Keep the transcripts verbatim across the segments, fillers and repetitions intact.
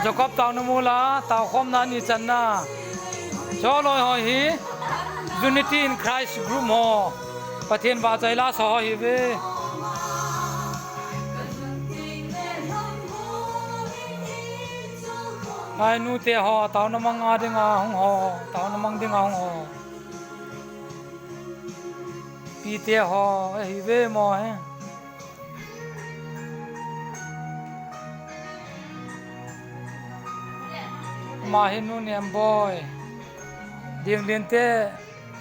Jacob taona mol a taokhomna ni channa. Choloi ho hi Unity in Christ group ho. Pathen vahchoi la sa ho hi ve. Hai nute ho, taona mang a dinga hung ho, taona mang dinga hung ho. Pite ho, eh, hi ve mo he. Ma hi nu Nemboi. Dinglen te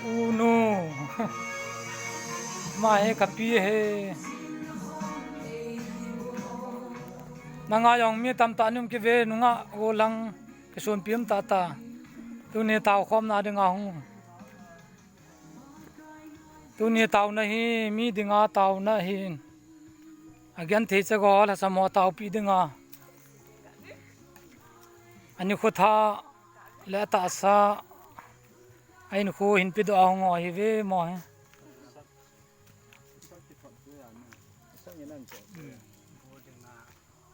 u nu. Ma hi kapi he. Nanga jong mi tamtah nim kive nunga golang kisunpi um tata. Tuni taokhomna dinga hung. Tuni taona hi mi dinga taona hi. Agenthei cha go lhasam ho taopi dinga. Ani khotha le tahsa. Ahin khu hin pidoh a hung ho hi ve mo he.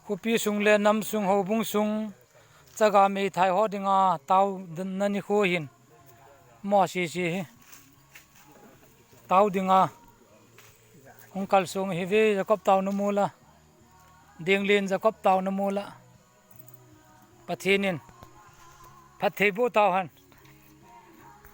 Khopi sung le nam sung, houbung sung, chaga meithai ho dinga taona nikho hin. Mo sisi hi. Tao dinga. Hung kalsong hi ve Jacob taona mol a. Dinglen Jacob taona mol a. Pathen in. Phatthei boh tao hen.